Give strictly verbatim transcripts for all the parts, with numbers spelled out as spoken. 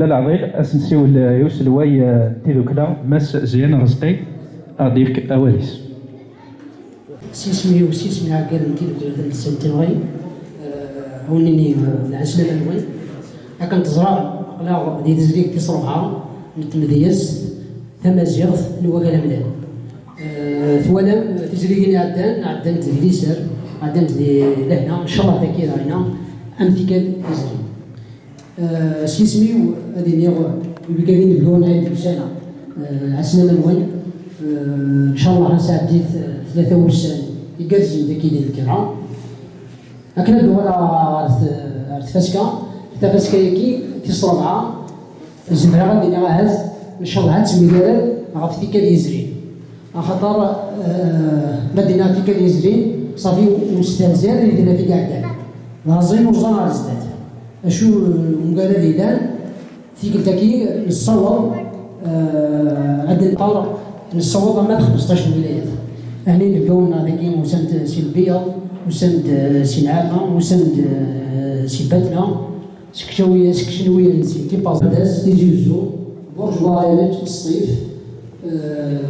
Lɛḍil, ad s-nsiwel i uselway n tiddukla, Mass Zian Rezqi, ad d-yefk awal-is. S yisem-iw, s yisem n iɛeggalen n tiddukla tamedyazt n Tiɣri, eh, ad wen-nini, eh, lɛeslama-nwen. Akken teẓram, aql-aɣ di tezrigt tis ṛebɛa n tmedyazt tamaziɣt n wakal amdan. Eh, twalam tizrigin iɛeddan, ɛeddant di liser, ɛeddant di lehna, ncallah dagi daɣina am tikkal yezrin. Eh, s yisem-iw ad iniɣ i wigad inebgawen ay d-ussan-a, eh, ɛeslama-nwen. Eh, ncallah ad nesɛeddi, eh, tlata wussan igerrzen dagi di lkira. Akken ad d-uɣaleɣ ɣer t-, ɣer tfaska, tafaska-agi tis ṛebɛa, zemreɣ ad iniɣ ahat ncallah ad temgarad ɣef tikkal yezrin. Axaṭer, eh, ma d-iniɣ tikkal yezrin, ṣafi ur nestehzi ara di tlata iɛeddan. D aẓin uẓan ɣer zdat. Acu, eh, umgarad yellan, tikkelt-agi nessaweḍ, eh, ad nqer, nessaweḍ ama d xmesṭac n lwilayat. Ahni nebda-wen dagi, usan-d si Lbeyyaḍ, usan-d, eh, si Nɛama, usan-d, eh, si Batna, seg Cawiya, seg Cenwiya, si Tipaẓ, Adas, Tizi Uzzu, Burǧ Waɛririǧ, Sṭif, eh,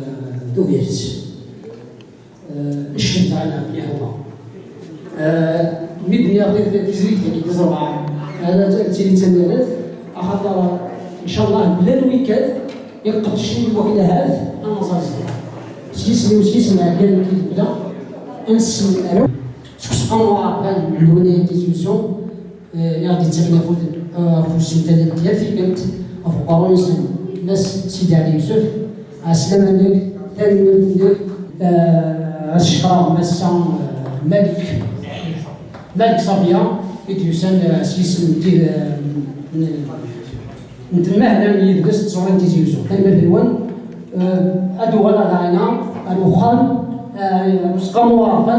d Ubiret. Eh, nced ɛla mliḥ wa. Eh, mi d-nniɣ tizrigt-agi tis ṛebɛa, ara t-, ad tili d tamarat, axaṭer, ncallah, mlal wikad iqeddcen i wakken ahat ad nẓer zdat. S yisem-iw, s yisem n ɛeggalen n tiddukla, ad nessen arraw. Seg useqqamu aɛeqqa n lwilaya n Tizi Uzzu, eh, i ɣ-d-yettaken afud, eh, afus n tadalt yal tikkelt, ɣef uqerruy-nsen, Mass Sidi Ɛli Yusef, ɛeslama-nnek, tanemmirt-nnek, eh, ad cekkreɣ Massa, eh, Malik, Malik Ṣafiya, i d-yusan, eh, s yisem n tid-, eh, n, n tmahla n yidles d tẓuri n Tizi Uzzu. Tanemmirt-nwen, eh, ad uɣaleɣ daɣina ar uxxam, eh, Useqqamu Aɛeqqa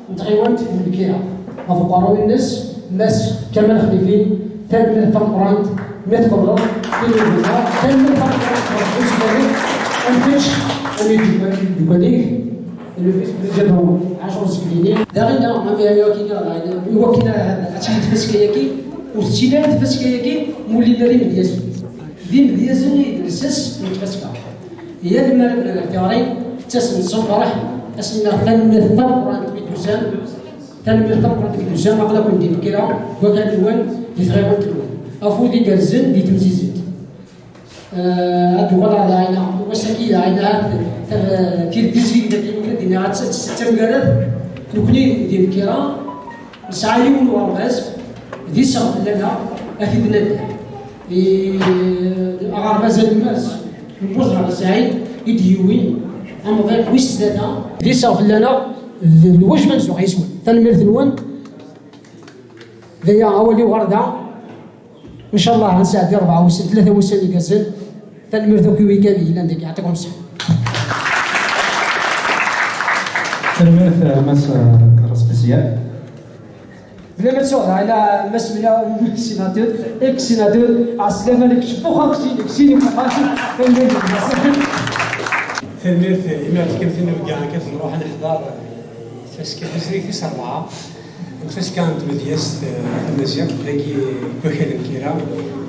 n tɣiwant n Lkira, ɣef uqerruy-nnes Mass Kamal Xlifi. Tanemmirt tameqqrant, mi tqebleḍ tilufa, tanemmirt tameqqrant ɣef usefk-nnek, am kečč, am imeddukal-ik, le vice-président Ɛacur Zgelini. Daɣen, am akken i wakken ad tili tfaska-agi, ur tettili ara tfaska-agi, mulli ara imedyazen. D imedyazen i d lsas n tfaska. Yal mi ara d-nader tiɣri, ttasem s lferḥ, ad sen-nniɣ tanemmirt tameqqrant mi d-tusam, tanemmirt tameqqrant mi d-tusam, aql-aken di Lkira, deg wakal-nwen, di tɣiwant-nwen. Afud igerrzen di temsizzelt. Eh, ad uɣaleɣ daɣina, wass-agi daɣina, tiddit-agi, ad d-iniɣ, ad tt-, ad tt-, d tamgarad, nekkni di Lkira, Nesɛa yiwen n uɣerbaz d iseɣ fell-aneɣ, ad t-id-naddi. I, aɣerbaz alemmas n Buẓra Saɛid i d-yiwin amḍiq wis tlata. D iseɣ fell-aneɣ, d lwajeb ad nzuɣ yes-wen. Tanemmirt-nwen. D aya awal-iw ɣer da. Ncallah ad nesɛeddi rebɛa wussan, tlata wussan igerrzen. Tanemmirt akk i wigad yellan dagi. Yeɛṭikum ṣṣeḥḥa. Tanemmirt, eh, Mass, eh, Rasqi Siyad. Bla ma tsuɣ daɣ ila Mass Mila, sinatur, ex sinatur, ɛeslama lek, cebbuxeɣ sin, sin ibuxaxi. Tanemmirt, Mass. Tanemmirt, imi ɣ-tefkam tinebga akka ad nruḥ ad neḥḍer, eh, taska, tazrigt tis rebɛa. Taska n tmedyazt, eh, tamaziɣt, dagi deg wakal n Lkira,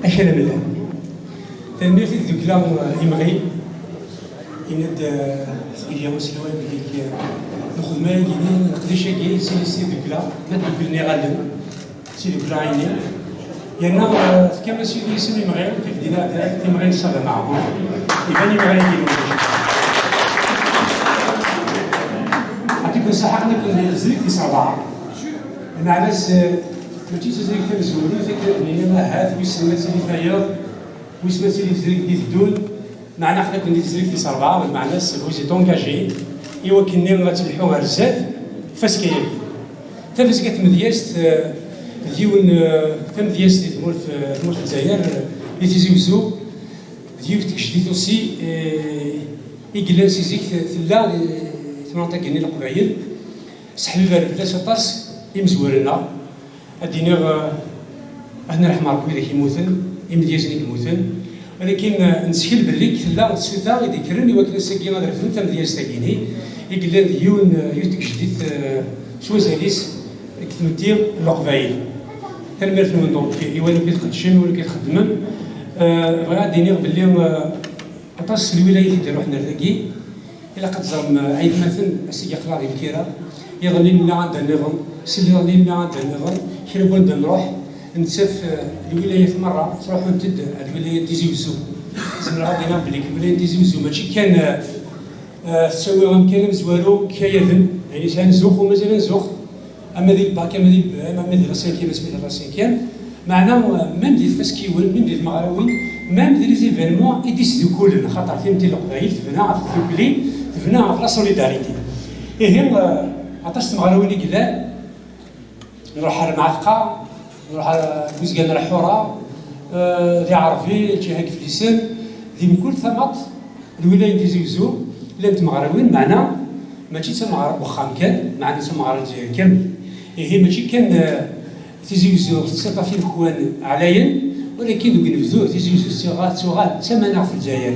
akal amellal. Tanemmirt i tdukla, eh, Imɣi, yenna-d, eh, Ilya uselway belli, eh, lxedma-agi, leqdic-agi, si, si tdukla, ma tduklen iɣallen, si tdukla-agi. Yerna, eh, tefkam-as yisem Imɣi, kif d-yenna, d Imɣi n Ṣṣaba Meɛbud. Iban Imɣi-agi. Ɛṭikum ṣṣeḥḥa, akken tezrigt tis rebɛa. Meɛna-s, eh, mačči d tazrigt tamezwarut, akken ad d-nini ahat, wissen ma ad tili tayeḍ, wissen ma ad tili tazrigt d-iteddun, meɛna aql-aken di tazrigt tis rebɛa, meɛna-s, vous êtes engagés, i wakken-nni ad telḥu ar zdat tfaska-agi. Tafaska tamedyazt, eh, d yiwen, eh, tamedyazt di tmurt, eh, tmurt n Lezzayer, eh, di Tizi Wezzu, d yiwet n tgejdit aussi, eh, i yellan si zik tella di tmurt-agi n Leqbayel. Seḥbiber fell-as aṭas imezwura-nneɣ. Ad d-iniɣ, eh, ad nreḥm Ṛebbi widak yemmuten, imedyazen i yemmuten. Walakin, eh, nettkel belli tella tsuta i d-ikkren i wakken ass-agi ad refden tamedyazt-agi-ni, i yellan d yiwen, eh, yiwet n tgejdit, eh, s wazal-is deg tmetti n Leqbayel. Tanemmirt-nwen, donc, i wayen akk i tqeddcem, i wayen akk i txeddmem. Eh, bɣiɣ ad d-iniɣ belli, eh, aṭas n lwilayat i d-iruḥen ar dagi. Ilaq ad teẓrem, eh, aytmaten, ass-agi aql-aɣ di Mkira, iḍelli nella anda nniḍen, sliḍelli nella anda nniḍen, kra n wanda nruḥ, nettaf, eh, lwilayat merra ttruḥunt-d ar lwilaya n Tizi Wezzu. Zemreɣ ad d-iniɣ belli lwilaya n Tizi Wezzu mačči kan, eh, eh, tettawi amkan amezwaru n yikayaden, ayen yesɛan zzux u mazal ad nzux, ama di lbak, ama di lbam, ama di la cinquième, asmi d la cinquième. Meɛna, eh, même di tfaskiwin, même di tmeɣriwin, même di les événements i d-isdukulen, axaṭer timetti n Leqbayel tebna ɣef tdukli, tebna ɣef la solidarité. Ihi, eh, aṭas n tmeɣriwin i yellan, nruḥ ar Mɛatqa, nruḥ ar Buzgan ar Ḥura, eh, di Ɛerbi, lǧiha n Iflisen, di mkul tamaṭ n lwilaya n Tizi Wezzu, llant tmeɣriwin, meɛna mačči d tameɣra n wexxam kan, meɛna d tameɣra n Lezzayer kamel. Ihi mačči kan, eh, Tizi Wezzu tettaf ɣef inekwan ɛlayen, walakin deg unebdu Tizi Wezzu tettuɣal, tettuɣal d tamaneɣt n Lezzayer.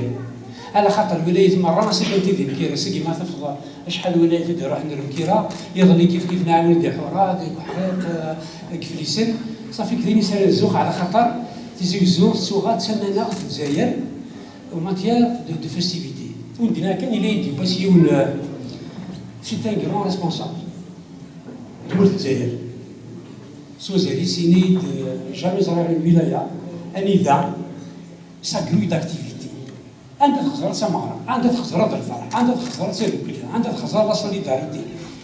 Ala xaṭer lwilayat merra, ass-agi n tidi n Mkira, ass-agi ma tafeḍ acḥal n lwilayat i d-iruḥen ar Mkira, iḍelli kif kif nɛawen di Ḥura, di Buḥriq, eh, deg Iflisen, safi kdin isara zzux, ala xaṭer Tizi Wezzu tettuɣal d tamaneɣt n Lezzayer en matière de, de festivité. Undina kan ila yeddi wass yiwen, eh, c'est un grand responsable. Tmurt n Lezzayer. S wazal-is ini-d, eh, jamais ẓriɣ une wilaya anida sa grue d'activité. Anda txeẓreḍ tameɣra, anda txeẓreḍ lferḥ, anda txeẓreḍ tadukli, anda txeẓreḍ la solidarité.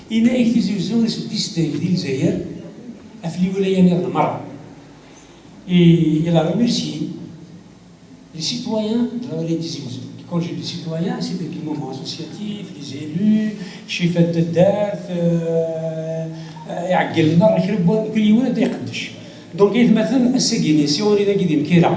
Yenna-ak Tizi Wezzu is distingue di Lezzayer ɣef lwilaya nniḍen merra. Et il a remercié les citoyens de la wilaya n Tizi Wezzu. Quand je dis citoyens, c'est des mouvements associatifs, les élus, ccifat n taddart, euh, iɛeggalen merra, kra n wa, mkul yiwen ad iqeddec. Donc, aytmaten, ass-agi-nni, siwani dagi di Mkira,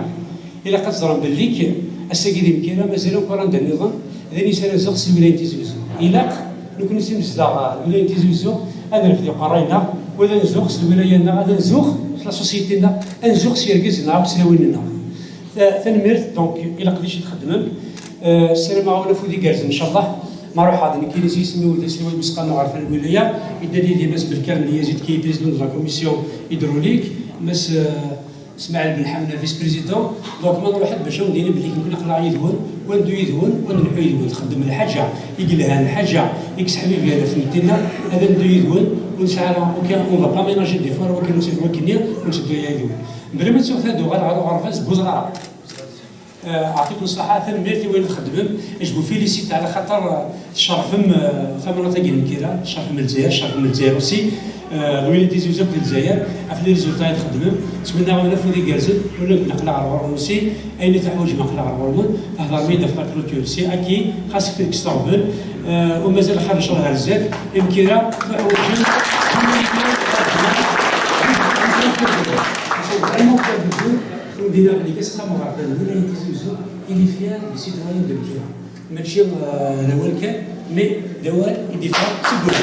ilaq ad teẓrem belli k-, ass-agi di Mkira, mazal akk anda nniḍen, d ayen yesɛan zzux s lwilaya n Tizi Wezzu. Ilaq, nekkni s imezdaɣ, uh, lwilaya n Tizi Wezzu, ad nerfed iqerray-nneɣ, u ad nzux s lwilaya-nneɣ, ad nzux s la société-nneɣ, ad nzux s yergazen-nneɣ akk s tlawin-nneɣ. Ta-, tanemmirt, donc, i leqdic i txeddmem. Euh, ssarameɣ-awen afud igerrzen, ncallah. Ma ruḥeɣ d nekkini s yisem-iw d aselway Mesqam Uɣerfan n lwilaya, yedda yid-i Mass Belkam Lyazid qui est président de la commission hydraulique, Mass, euh, Smaɛil Ben Ḥamna, vice-président. Donc, ma nruḥ-d bac ad wen-d-ini belli nekkni aql-aɣ yid-wen, wa neddu yid-wen, wa nleḥḥu yid-wen. Txeddem lḥaǧa i yelhan, lḥaǧa i yesseḥbiben ɣef tmetti-nneɣ, ad neddu yid-wen, ur nesɛi ara aucun, on va pas ménager d'efforts, wakken ur s-, wakken-nni ur netteddu ara yid-wen. Bla ma ttuɣ ad uɣaleɣ ɣer uɣerbaz deg uẓrar. Euh, ɛṭikum ṣṣeḥḥa, tanemmirt i wayen txeddmem. Je vous félicite ɛla xaṭer, euh, tcerfem, euh, tamnaḍt-agi n Mkira, tcerfem Lezzayer, tcerfem Lezzayer aussi. Euh, lwilaya n Tizi Wezzu akked Lezzayer, ɣef les résultats i txeddmem. Ttmennaɣ-awen afud igerrzen, ula d naql-aɣ ɣer ɣur-wen aussi. Ayen i teḥwaǧem aql-aɣ ɣer ɣur-wen. Thedrem-iyi-d ɣef la clôture. C'est acquis, xas kif kkes aɣbel. Euh, u mazal lxir ncallah ar zdat. I Mkira, teḥwaǧem. Vraiment, Ur d-iniɣ belli Aseqqamu Aɣerfan n lwilaya n Tizi Wezzu, il est fier des citoyens de Mkira. Mačči, euh, d awal kan, mais d awal i d-yeffeɣ seg wul.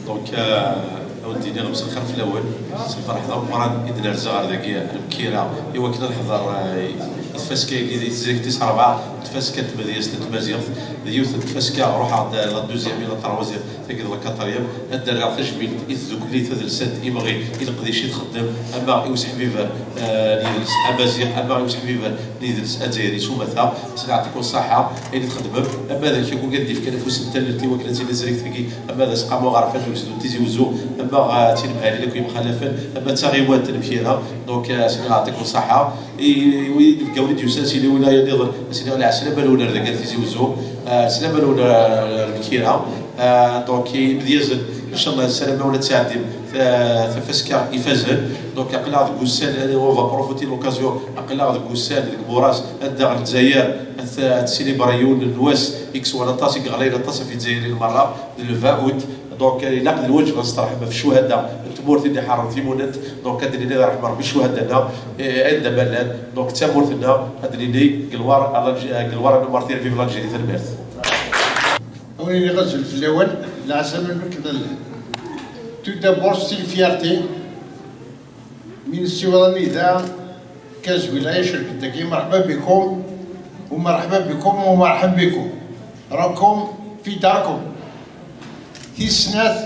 Donc, euh, ad wen-d-iniɣ mselxir fell-awen, s lferḥ d ameqqran i d-nerza ɣer dagi, ar Mkira, i wakken ad neḥḍer, euh, i tfaska-agi, di tezrigt tis ṛebɛa n tfaska n tmedyazt n tmaziɣt, d yiwet n tfaska ruḥeɣ-d la deuxième i la troisième. Tagi d la quatrième, ad d-rreɣ tajmilt i tdukli tadelsant Imɣi, i leqdic i txeddem, ama i useḥbiber, eh, n yidles amaziɣ, ama i useḥbiber n yidles azzayri s umata. Sliɣ ɛṭikum ṣṣaḥa, ayen i txedmem, ama d akk akk ad d-ifkan afus n tallelt i wakken ad tili tezrigt-agi, ama d Aseqqamu Aɣerfan n Ugezdu n Tizi Wezzu, ama, eh, d tinemhalin akk yemxalafen, ama d taɣiwant n Mkira. Donc, eh, sliɣ ɛṭikum ṣṣaḥa. I, i wid inebgawen i d-yusan si lwilaya nniḍen, ad s-iniɣ lɛeslama-nwen ar dagi ar Tizi Wezzu, eh, lɛeslama-nwen ar, ar Mkira. Eh, donc, imedyazen, inchallah, ssarameɣ-awen ad tɛeddim ta-, tafaska ifazen. Donc, aql-aɣ deg wussan, eh, on va profiter de l'occasion, aql-aɣ deg wussan, deg Muras, anda ɣer Lezzayer, ad t-, ad tessilibri yiwen n wass i yeswan aṭas, i yeɣlayen aṭas ɣef Izzayriyen merra, d le vingt août. Donc, ilaq d lwaǧeb ad nesteṛḥem ɣef ccuhada n tmurt i d-iḥeṛṛen timunent. Donc, ad d-nini ad iṛḥem Ṛebbi ccuhada-nneɣ, eh, anda ma llan. Donc, d tamurt-nneɣ, ad d-nini gloire à l'Algé-, gloire à nos martyrs, vive l'Algérie, tanemmirt. Awen iniɣ azul fell-awen, leɛsama nnek d tout d'abord c'est une fierté. Mi nessiweḍ anida, كاز ولاية شركتك، مرحبا بكم ومرحبا بكم ومرحبا بكم. راكم في داركم. Tis snat,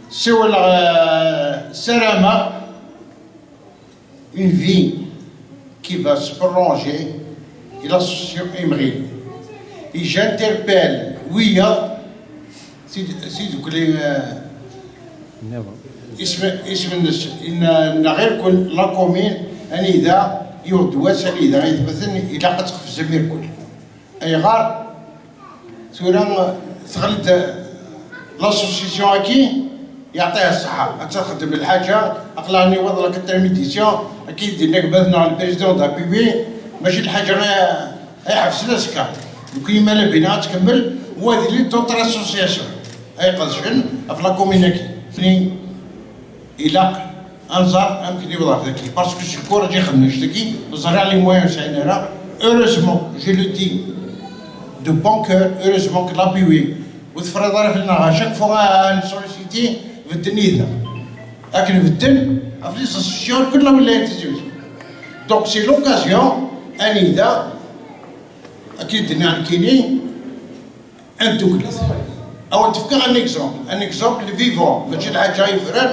siwleɣ, eh, ssarameɣ Une vie qui va se prolonger et l'association Imɣi. Et j'interpelle wiyaḍ, si, si dukli, euh, isem-, isem-nnes, inna, inna ɣir-ken la commune, anida, yiwet dwas, anida, aytmaten, ilaq ad tqefzem irkul. Ayɣer? Tura tɣel-d l'association-agi, yeɛṭiha ṣṣeḥḥa, ad txeddem lḥaǧa, aql-aɣ niweḍ la quatrième édition, akka i d-yenna gma-tneɣ le président d'A P W, mačči d lḥaǧa ay, ay ḥebsen azekka. Nekk yemma la bina ad tkemmel, wa d l'autre association ay qedcen ɣef la commune-agi. Ilaq ad nẓer amek niweḍ ɣer dagi, parce que seg ur ixedmen dagi, ẓriɣ les moyens ur sɛin ara. Heureusement, je le dis de bon cœur, heureusement que l'A P W ur tefriḍ ara fell-aneɣ, à chaque fois ad nsolliciti bedden yid-neɣ. Akken bedden ɣef les associations kul la wilaya Tizi Wezzu. Donc c'est l'occasion, anida, akken i d-nniɣ nekkini, ad dduklet. Ad wen-d-fkeɣ un exemple, un exemple vivant, mačči d lḥaǧa yefran.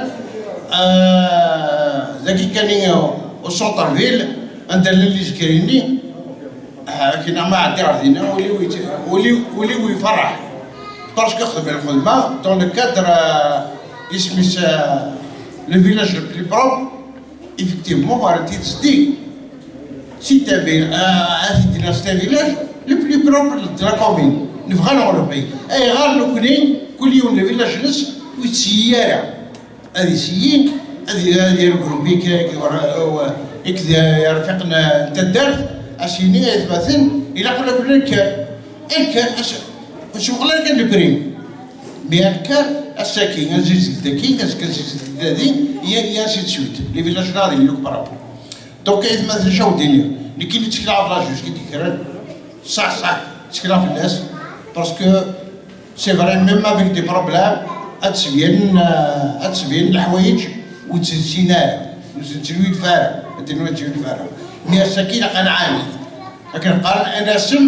Ah, dagi kan i, au centre-ville, anda llan lizkar-nni, ah, kina ma ɛeddiɣ ɣer dinna, ul-iw yet-, ul-iw, ul-iw iferreḥ. Parce que xedmen lxedma dans le cadre, ah, isem-is, ah, le village le plus propre. Effectivement, ɣer Tizdi, c'est un vil-, euh, c'est un village le plus propre de la commune. Nebɣa ad nɣelqi. Ayɣer nekkni, kul yiwen le village-nnes, ur yettili ara. Ad yessiyyi, ad y-, ad yergrubi k-, k-, k-, k-, irfiqen n taddart, ad s-yini ay atmaten, ilaq ad nekker. Akka, as-, ur smuqel ara kan le prix. Mais akka, ass-agi, azizig dagi, azekka azizig dagi, et, et ainsi de suite. Les villages-nneɣ ad ilin akk par rapport. Donc, aytmaten, acu ad wen-d-iniɣ? Nekkini ttekleɣ ɣef la justice i d-yekkren. Ṣaḥ, ṣaḥ, ttekleɣ fell-as. Parce que c'est vrai, même avec des problèmes, ad d-sbeyyen, euh, ad d-sbeyyen leḥwayeǧ ur tt-nessin ara, ur tt-nettwilef ara, ad d-iniɣ ur tt-nettwilef ara. Mais ass-agi ilaq ad nɛaned. Akken qqaren, ad nasem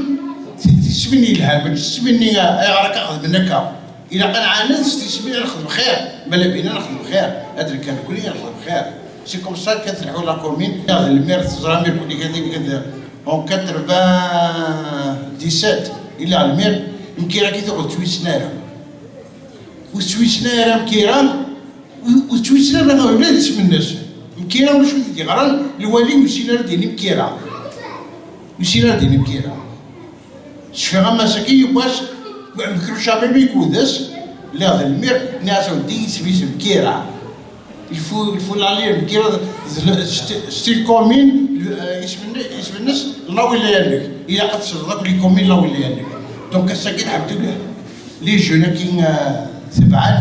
ti-, tismin yelhan, mačči tismin-nni ayɣer akka xedmen akka. Ilaq ad nɛaned s tismin ad nexdem xir, ma la bina nexdem xir, ad d-nekka nekkni ad nexdem xir. C'est comme ça que telḥu la commune. Illa d lmir, teẓram irkul-agi, en quatre-vingt-dix-sept, illa d lmir, mkira-agi tuɣ ur ttwissen ara. Ur ttwissen ara mkira, ur, ur ttwissen ara ula d isem-nnes. Mkira ulac wid i d-yeɣran, lwali ur yessin ara d-yini mkira. Ur yessin ara d-yini mkira. Cfiɣ am ass-agi yiwwas, mekruc amimi kudes, lliɣ d lmir, nniɣ-as a weddi isem-is mkira. Il faut, il faut l'aller mkira, d, d, c'est, c'est une commune, euh, isem-nnes, isem-nnes la wilaya-nnek. Ilaq ad tesleḍ akk les communes la wilaya-nnek. Donc ass-agi, alḥemdulillah, les jeunes-agi, euh, tebɛen.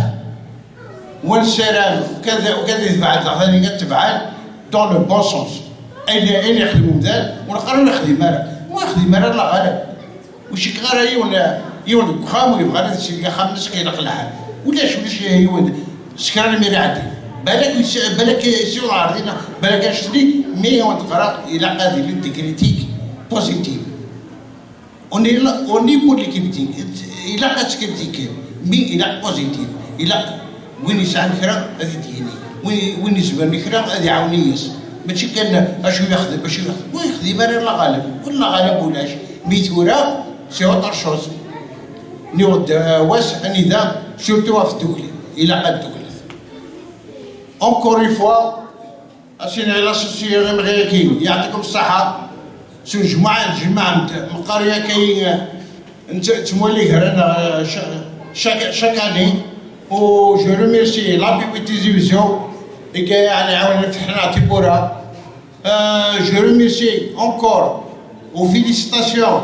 Wa nessaram, ukad, ukad i tebɛen, daɣ tani ad tebɛen dans le bon sens. Ayen, ayen ixdem umdan, ur neqqar ur nexdim ara. Ur nexdim ara, Allah ɣaleb. Ur cikkeɣ ara yiwen, yiwen deg uxxam ur yebɣi ara ad isellek axxam-nnes, ilaq lḥal. Ulac, ulac yiwen s kra n lmir iɛeddi. Balak yis-, balak yessiweḍ ɣer dinna, balak annect-nni, mais yiwen deg-, ilaq ad ilint des critiques positives. On est là, on est pour les critiques. Ilaq ad tkritikiḍ, mais ilaq positif. Ilaq win yesɛan kra ad t-id-yini. Win, win izemren kra ad iɛawen yes. Mačči kan acu yexdem, acu yexdem. Ur yexdim ara, Allah ɣaleb. Allah ɣaleb ulac. Mi tura, c'est autre chose. Niweḍ, euh, wass anida, surtout ɣef tdukli. Ilaq ad dduklet. Encore une fois, Asin, l'association Imɣi-agi, yeɛṭikum ṣṣeḥḥa. S ujmaɛ, jmaɛent meqqar yakay, nett-, nettwali gar-aneɣ, euh, cha-, chaque, chaque année. U je remercie l'A P W Tizi Wezzu, i k-, yeɛni, ɛawnen ɣef teḥna tiwwura. Euh, je remercie encore Aux félicitations.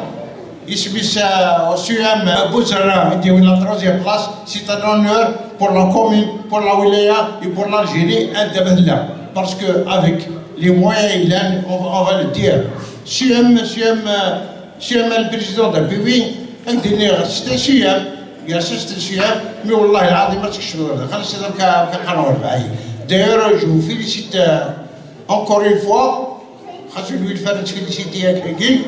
Isem-is, euh, au C E M Bouzerra, il a eu la troisième place. C'est un honneur pour la commune, pour la wilaya et pour l'Algérie, un de Parce que avec les moyens, il a, on, on va le dire. C E M, C E M, euh, C E M, le président de la P W, un de c'est un C E M. Il y a c'est un C E M, mais والله العظيم ما تكشف هذا. خلص هذا كان قنوات بعيد. D'ailleurs, je vous félicite, euh, Encore une fois, خاصو نولي فانا تفيليسيتي ياك هكي.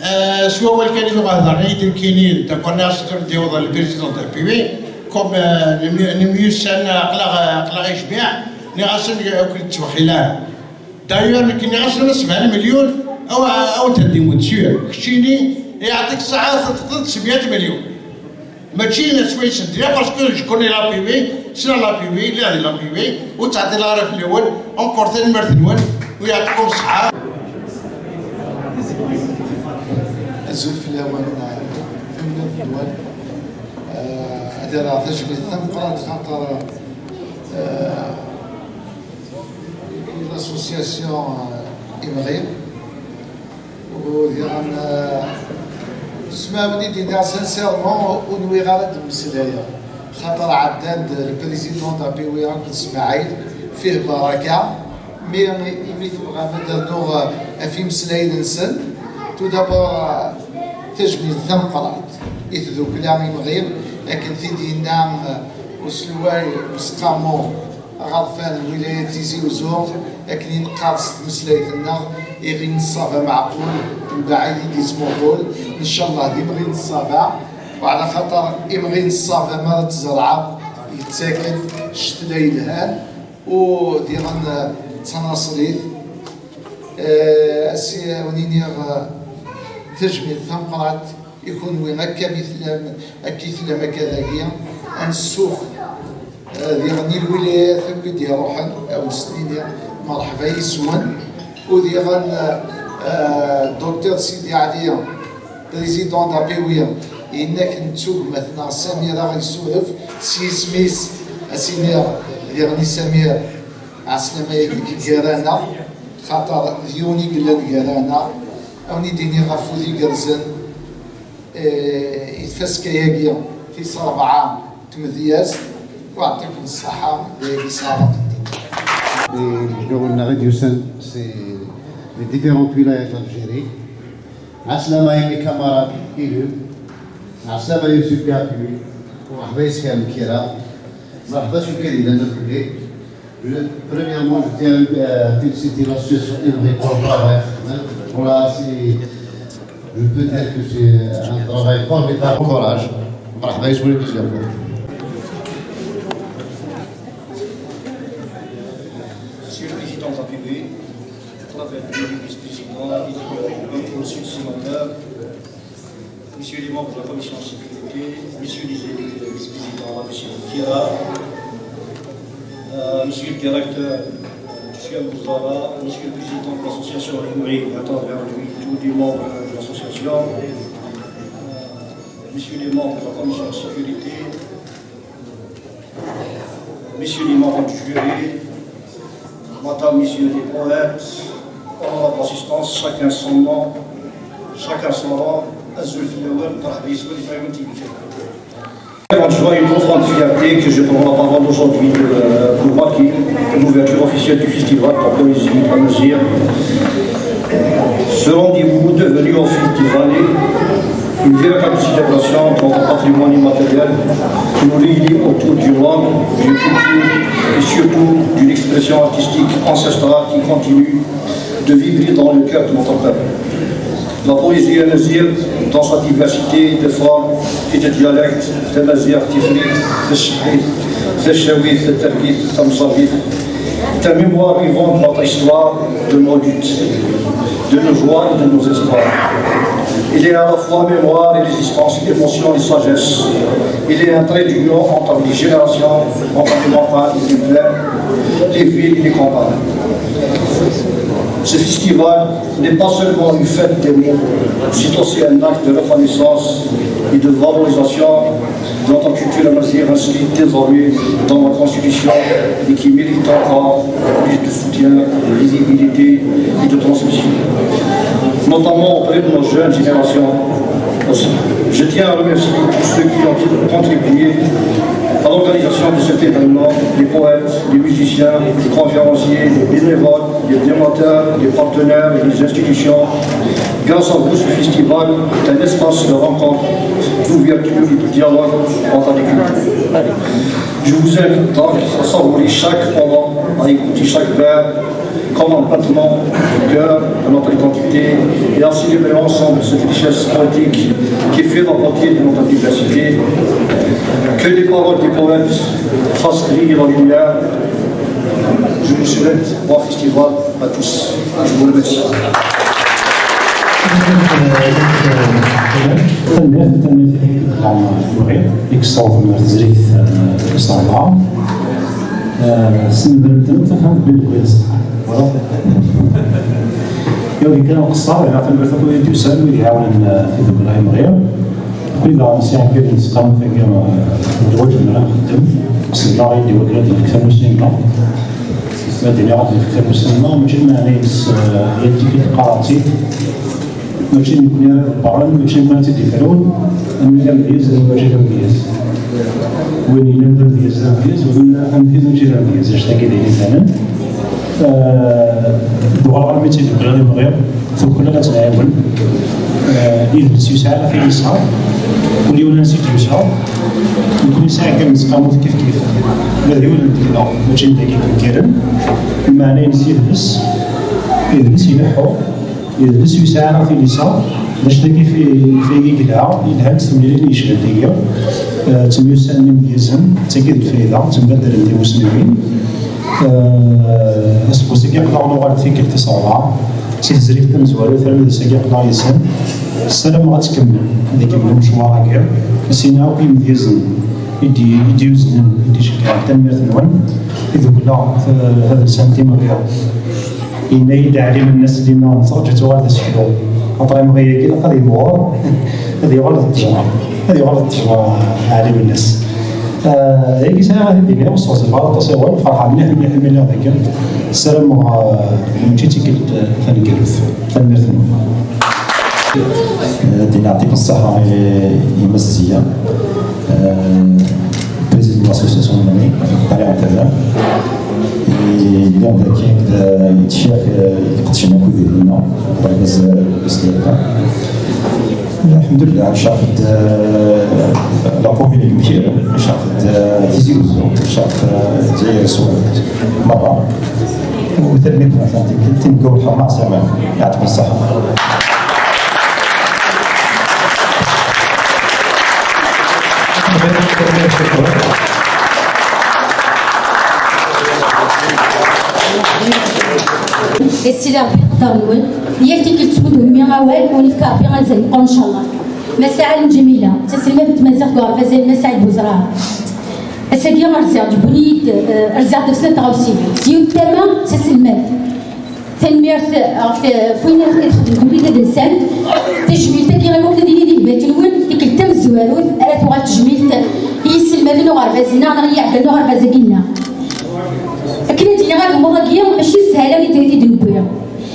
آه، سوا هو الكلمة غادة، غير كاينين، دابا الناس تردي وضع البريزيدون تاع بيبي، كوم، آه، نميو، نميو السنة، أقلا، أقلا غير جميع، ني غاسن ياكل التوخيلة. D'ailleurs, nekk nniɣ-as ma sebɛa milyun, aw, aw teddim sûr. Keččini, iɛṭik ssaɛa tefqeḍ sebɛa milyun. Mačči d aswayes n dya, parce que je connais la P V, ssneɣ la P V, lliɣ di la P V, ur ttɛeṭṭileɣ ara fell-awen, encore tanemmirt-nwen, u yeɛṭikum ṣṣeḥḥa. Azul fell-awen, tanemmirt-nwen. Eh, ad rreɣ tajmilt tameqqrant xaṭer, eh, l'association, eh, Imɣi. U diɣen, eh, smawni d-iniɣ sincèrement ur nwiɣ ara ad d-mmeslayeɣ. Xaṭer ɛeddan-d le président d A P W akked Smaɛil, fih baraka. Mi, imi tebɣam ad d-rnuɣ, eh, ɣef imeslayen-nsen, tout d'abord, eh, tajmilt tameqqrant i tdukla Imɣi, akken t-id-yenna, eh, uselway Useqqamu aɣerfan n lwilaya n Tizi Uzzu, akken i neqqar s tmeslayt-nneɣ, iɣi n ṣṣaba meɛqul, mbaɛid i d-ittmuqul, ncallah d imɣi n ṣṣaba, u ɛla xaṭer imɣi n ṣṣaba mi ara tzerɛeḍ, yettak-d ccetla yelhan, u diɣen, eh, d tanaṣlit. Eh, a si, a wen-iniɣ, eh, tajmilt tameqqrant i kunwi akka mi tellam, akka i tellam akka dagi, ansuf, eh, diɣen i lwilayat akk i d-iruḥen, a wen-s-nini merḥba yes-wen. U diɣen, eh, eh, Docteur Sidi Ɛli, président d A P W, yenna-k n tugmat neɣ Samir a ɣ-yessuref s yisem-is, a s-iniɣ diɣen i Samir, ɛeslama-agi gar-aneɣ, xaṭer d yiwen i yellan gar-aneɣ. A wen-id-iniɣ ɣef wid igerrzen, eh, i tfaska-agi tis rebɛa n tmedyazt, u ɛṭikum ṣṣeḥḥa, d ayagi sɛiɣ ad d-iniɣ. Et le gouvernement Yusen, c'est les différentes wilayas d'Algérie. Ɛeslama i mes camarades élus. Ɛeslama Youssouf Khakoui. Merḥba yes-k a Mkira. Merḥba s ukad yellan akk-nni. Je- Premièrement, je tiens à féliciter l'association Imɣi pour le travail. Voilà, c'est, je peux dire que c'est un travail formidable. Bon courage. Merḥba yes-wen une deuxième fois. Monsieur le Président de la P V, à travers le vice-président, Monsieur le sénateur, messieurs les membres de la commission sécurité, messieurs les élus, le vice-président, monsieur Kira, euh, monsieur le directeur, monsieur Bouzara, monsieur le président de l'association Imri, à travers lui, tous les membres de l'association, euh, messieurs les membres de la commission sécurité, messieurs les membres du jury, madame, messieurs les poètes, honorable assistance, chacun son nom, chacun son rang, azul fell-awen, merḥba yes-wen, merḥba yes-wen. Une joie, une profonde fierté que je prends la parole aujourd'hui, euh, pour marquer l'ouverture officielle du festival pour poésie amazigh. Ce rendez-vous devenu au fil des années une véritable célébration de notre patrimoine immatériel qui nous lie autour d'une langue, d'une culture et surtout d'une expression artistique ancestrale qui continue de vibrer dans le cœur de notre peuple. La poésie amazigh, dans sa diversité de formes et de dialectes, tamaziɣt, tifrit, tacehhit, tacawit, tatergit, tamẓabit, est un mémoire vivant de notre histoire, de nos luttes, de nos joies et de nos espoirs. Il est à la fois mémoire et résistance, émotion et sagesse. Il est un trait d'union entre les générations, entre les montagnes et les plaines, les villes et les campagnes. Ce festival n'est pas seulement une fête des mots, c'est aussi un acte de reconnaissance et de valorisation de notre culture amazigh inscrite désormais dans la Constitution et qui mérite encore plus de soutien, de visibilité et de transmission, notamment auprès de nos jeunes générations aussi. Je tiens à remercier tous ceux qui ont contribué à l'organisation de cet événement, les poètes, les musiciens, les conférenciers, les bénévoles, les donateurs, les partenaires et les institutions. Grâce à vous, ce festival est un espace de rencontre, d'ouverture et de dialogue entre les cultures. Je vous invite donc à savourer chaque moment, à écouter chaque vers, comme un battement du cœur de notre identité et à célébrer ensemble cette richesse poétique qui fait la beauté de notre diversité. Que les paroles des poètes fassent briller la lumière Je vous souhaite un bon festival à tous. Je vous remercie. Tanemmirt, tanemmirt i Dda Mɛid, i yessawḍen ɣer tezrigt, eh, s ṛebɛa. Eh, s nemmer n tafat, Bill Gates. Voilà. Yaw, di kan uqeṣṣer, ila tanemmirt akk wid d-yusan, wid iɛawnen, eh, tidukla imɣi. Wid daɣen sɛiɣ kan n tseqqamut-agi, eh, d waǧeb ara nxeddem. Qesdeɣ i d-iwakken ad d-nefk tamussni-nneɣ. Ma d-iniɣ ad d-nefk tamussni-nneɣ, mačči d lmeɛna-ines, eh, yal tikkelt qqareɣ-tt-id. Mačči d nekkni ara iḍebbren, mačči d nekkni ara tt-id-ifrun. Am win d amedyaz, am win mačči d amedyaz. Win yellan d amedyaz, d amedyaz, win yellan d amedyaz, mačči d amedyaz. Annect-agi d ayen ibanen. Eh, d uɣerɣer mi tt-id-ukiɣ d imɣi, tuklal ad tt-nɛiwen. Eh, idles yesɛa tilisa, kul yiwen ansi d-yusa. Nekkni nesɛa kan n tseqqamut kif kif. Ma d yiwen n tegla, mačči n dagi yenkaren. Lmeɛna-ines idles, idles ileḥḥu, idles yesɛa tilisa. D acu dagi fi, fi yelha, yelhan s temlilin yecban tagi. Eh, ttemyussanen imedyazen, d tagi d lfayda, ttembaddalen timusniwin. Eh, aseggas-agi aql-aɣ nuɣal d tikkelt tis ṛebɛa, si tezrigt tamezwarut armi d ass-agi aql-aɣ yes-sen. Ssarameɣ ad tkemmel, ad ikemmel umecwar-agi. Sin akk imedyazen i d-, i d-yuznen, i d-iceggɛen, tanemmirt-nwen. Tidukla, eh, tadelsant imɣi. Yenna-yi-d Ɛli Mennas dima nettṛaǧu ad tuɣal d aseklu. Axaṭer imɣi-agi ilaq ad yimɣur, ad yuɣal d ṭṭejra. Ad yuɣal d ṭṭejra, Ɛli Mennas. Ah, dagi sɛiɣ ad d-iniɣ, ur sseɣzifeɣ ara aṭas awal, ferḥeɣ mliḥ, mliḥ, mliḥ dagi. Ssarameɣ, ah, mačči d tikkelt, ah, taneggarut. Tanemmirt-nwen. Ah, ad d-iniɣ yeɛṭikum ṣṣeḥḥa i, i Mass Zia. Ah, président de l'association Mani, Tariq Abdallah. Yella dagi d, d ccix, eh, iqedcen akk idrimen-a, d argaz, eh, s-, alḥemdulillah, ncaf-d, eh, la commune n Mkir, ncaf-d, eh, Tizi Uzzu, ncaf, eh, Lezzayer s-, merra. U tanemmirt-nwen, tin, tin n Gawel Ḥerma Ɛsaman, yeɛṭikum ṣṣeḥḥa. Ssila Rebbi leqder-nwen, yal tikkelt ttwudhemmi awal, u nefka Rebbi azal meqqer, ncallah. Massa Ɛalem Ǧamila, d taselmadt n tmaziɣt deg uɣerbaz Lmasi Saɛid Buzrara. Ass-agi rziɣ, ǧewwen-iyi-d, eh, rziɣ deg snat tɣawsiwin. S yiwet tama, d taselmadt. Tanemmirt ɣef, ɣef wayen i texdem deg tadelsant. Tajmilt-agi i wakken ad yili di lbayt-nwen, tikkelt tamezwarut ara tuɣal tejmilt i yiselmaden n uɣerbaz-nneɣ neɣ i yiɛeggalen n uɣerbaz-agi-nneɣ. Akken ad d-iniɣ, agmuḍ-agi mačči s sshala i d-, i d-newwi.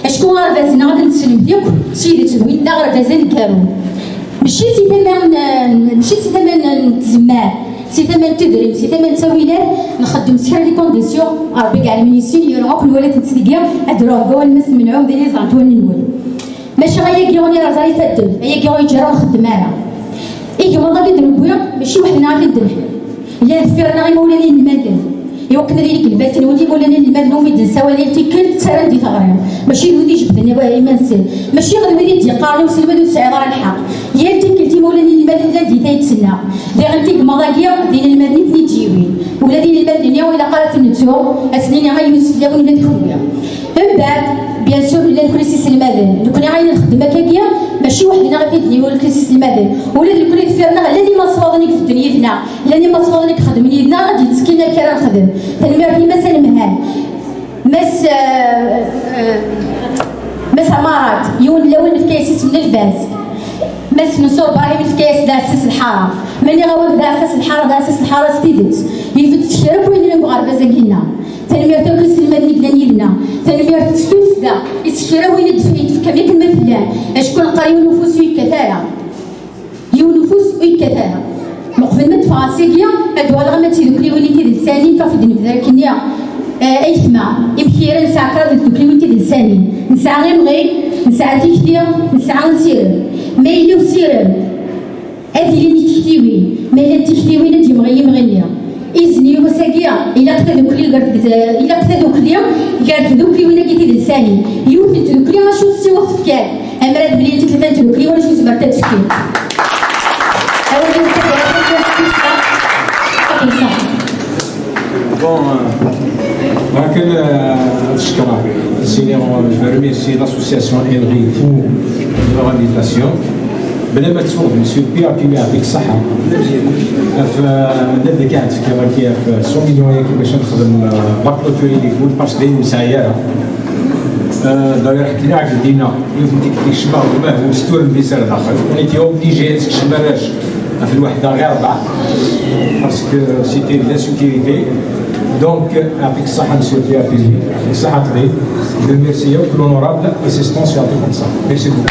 Acku aɣerbaz-nneɣ ad t-nesselmed yakk s tidet d win d aɣerbaz aneggaru. Mačči si tama n, mačči si tama n, n tzemmar, si tama n tudrin, si tama n ttawilat, nxeddem s kra n les conditions, Rebbi deg ɛelmen yessin, yura akk nwala-tent deg-i, ad d-ruɣ deg wawal n Mass Menɛum d ayen i ẓrant wallen-nwen. Maca ayagi ur nirẓa ifadden, ayagi ur yeǧǧa ara ur nxeddem ara. Igmaḍ-agi d-newwi, mačči weḥd-neɣ i ten-d-nḥemmel. Llan deffir-nneɣ imawlan inelmaden. Iwakken ad yili deg lbayt-nwen imawlan inelmaden umi d-nessawal yal tikkelt, ttarran di teɣri. Mačči d wid ijebden iman-nsen. Mačči d wid i d-yeqqaren i uselmad ur tesɛiḍ ara lḥeqq. Yal tikkelt imawlan inelmaden llan di tayet-nneɣ. Diɣen tigmaḍ-agi d inelmaden i ten-id-yiwin. Ula d inelmaden-nni ur ilaq ara ad ten-nettu, ad sen-nini ay yusef fell-awen ula d kenwi. Mbeɛd, bien sûr, nella nekni s iselmaden. Nekni ayen nxeddem akkagi, mačči weḥd-neɣ i t-id-niwel nekni s iselmaden. Ula d nekni deffir-nneɣ, llan imaswaḍen i ibedden yid-neɣ, llan imaswaḍen i ixeddmen yid-neɣ, ad d-yettekkin amek ara nexdem. Tanemmirt i Mass Anemhal. Mass, eh, eh, Mass Amarat, yiwen n lawan nefka-yas isem n lbaz. Mass Mensur Brahim nefka-yas d aɛessas lḥara. Ma nniɣ-awen d aɛessas lḥara, d aɛessas lḥara s tidet. Yif-d s kra n wayen yellan deg uɣerbaz-agi-nneɣ. Tanemmirt akk i iselmaden i yellan yid-neɣ. Tanemmirt s tussda i s kra n wayen i d-tefkam akken ma tellam. Acku neqqar yiwen ufus ur yekkat ara. Yiwen ufus ur yekkat ara. Meqbel ma d-ffɣeɣ sagi, ad d-uɣaleɣ ama d tidukliwin i tidelsanin, ɣef i d-nebder akkenni, eh, aytma, imkira nesɛa kraḍ n tdukliwin tidelsanin. Nesɛa imɣi, nesɛa tikti, nesɛa asirem. Ma yella usirem, ad ilin tiktiwin. Ma llant tiktiwin, ad d-yemɣi yimɣi-nni. Izen i wass-agi, ilaq tadukli gar, ilaq tadukli gar tdukliwin-agi tidelsanin. Yiwet n tdukli, acu tessiweḍ tefkan. Ammer ad mlilent tlata n tdukliwin, acu zemrent ad fkent. Awal-iw d taggara, ad kem-ṣaḥ. Bon, euh, ma kan, Je veux remercier l'association Henri pour leur invitation. Bla ma ttuɣ, monsieur Pierre Pimi, يعطيك الصحة. Ɣef, euh, ladda kan tefkiḍ akka ɣef cent millions yaki bac ad nexdem, euh, la clôture i l'école, parce que dayen ur nesɛi ara. Euh, d'ailleurs, ḥkiɣ-ak dinna, yiwet n tikkelt kecmeɣ deg umahil, s turmit ar daxel. On était obligé ad nsekcem arrac ɣef lweḥda ɣer rebɛa, parce que c'était de l'insécurité. Donc, يعطيك الصحة, monsieur Pierre Pimi, يعطيك الصحة, ṭbib. Je remercie l'honorable assistance, يعطيكم الصحة. Merci beaucoup.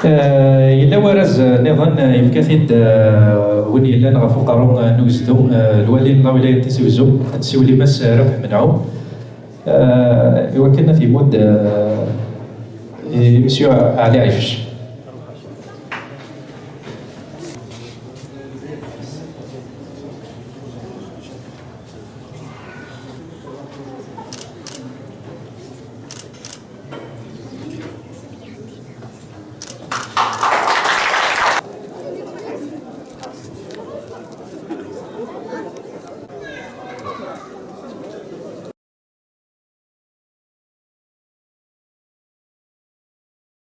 Eh, yella warraz, eh, nniḍen, eh, yefka-t-id, eh, win yellan ɣef uqerru, eh, n ugezdu, eh, lwali n lawilaya n Tizi Uzzu, ad nsiwel i Mass Rabeḥ Menɛum, eh, iwakken ad t-imudd, eh, i Monsieur Ɛli Ɛijuc.